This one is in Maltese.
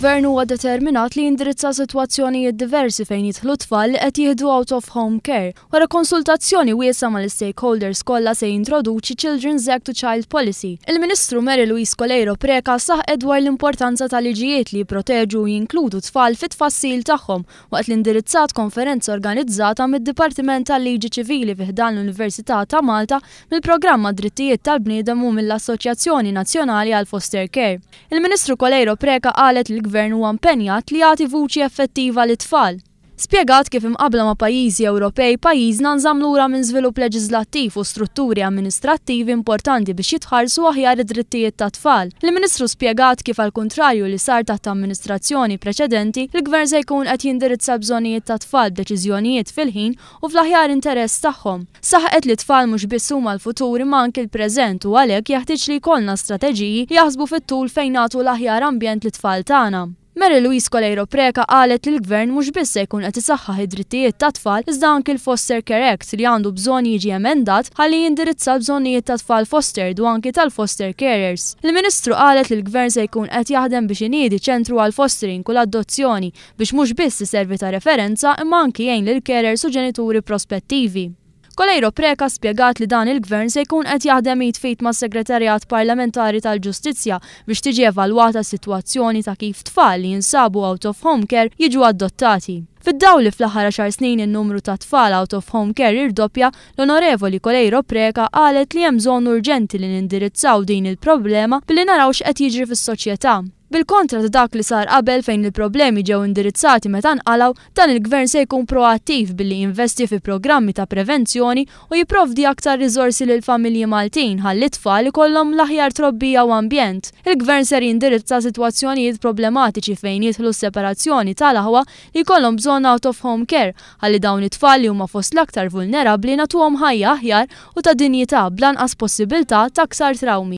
Il-Gvern huwa determinat li jindirizza sitwazzjonijiet diversi fejn jidħlu tfal li qed jieħdu out of home care. Wara konsultazzjoni wiesgħa mal-istakeholders kollha se jintroduċi Children's Act u Child Policy. Il-Ministru Mary Louise Coleiro Preca saħqet dwar l-importanza ta' liġijiet li jipproteġu u jinkludu tfal fit-tfassil tagħhom waqt li indirizzat konferenza organizzata mid-Dipartiment tal-Liġi Ċivili fi ħdan l-Università ta' Malta, mill-Programm għad-Drittijiet tal-Bniedem u mill-Assoċjazzjoni Nazzjonali għall-Foster Care. Il-Ministru Coleiro Preca qalet li l-Gvern huwa impenjat li jagħti vuċi effettiva lit-tfal. Spjegat kif imqabbla ma' pajjiżi Ewropej, pajjiżna nżamm lura minn żvilupp leġiżlattiv u strutturi amministrattivi importanti biex jitħarsu aħjar id-drittijiet tat-tfal. Il-Ministru spjegat kif għall-kuntrarju li sar taħt amministrazzjoni preċedenti, il-Gvern se jkun qed jindirizza l-bżonnijiet tat-tfal b'deċiżjonijiet fil-ħin u fl-aħjar interess tagħhom. Saħqet li t-tfal mhux biss huma l-futur imma anki l-preżent u għalhekk jeħtieġ li jkollna strateġiji li jaħsbu fit-tul fejn nagħtu l-aħjar ambjent lit-tfal tagħna. Mary Louise Coleiro Preca qalet li l-Gvern mhux biss se jkun qed isaħħaħ id-drittijiet tat-tfal iżda anki l-Foster Care Act li għandu bżonn jiġi emendat ħalli jindirizza l-bżonnijiet ta' tfal fostered u anki tal-foster carers. Il-Ministru qalet li l-Gvern se jkun qed jaħdem biex iniedi ċentru għall-fostering u l-adozzjoni biex mhux biss iservi ta' referenza imma anki jgħin lill-carers u ġenituri prospettivi. Coleiro Preca spjegat li dan il-Gvern se jkun qed jaħdem id f'id mas-Segretarjat Parlamentari tal-Ġustizzja biex tiġi evalwata s-sitwazzjoni ta' kif tfal li jinsabu out of home care jiġu adottati. Fid-dawl li fl-aħħar għaxar snin in-numru ta' tfal out of home care irdoppja, l-Onorevoli Coleiro Preca qalet li hemm bżonn urġenti li nindirizzaw din il-problema billi naraw x'qed jiġri fis-soċjetà. Bil-kontra ta' dak li sar qabel fejn il-problemi ġew indirizzati meta nqalgħu, dan il-Gvern se jkun proattiv billi jinvesti fi programmi ta' prevenzjoni u jipprovdi aktar riżorsi lill-familji Maltin ħalli t-tfal ikollhom l-aħjar trobbija u ambjent. Il-Gvern ser jindirizza sitwazzjonijiet problematiċi fejn jidħlu s-separazzjoni tal-aħwa li jkollhom bżonn out of home care ħalli dawn it-tfal li huma fost l-aktar vulnerabbli nagħtuhom ħajja aħjar u ta' dinjità bl-anqas possibilità ta' aktar trawmi.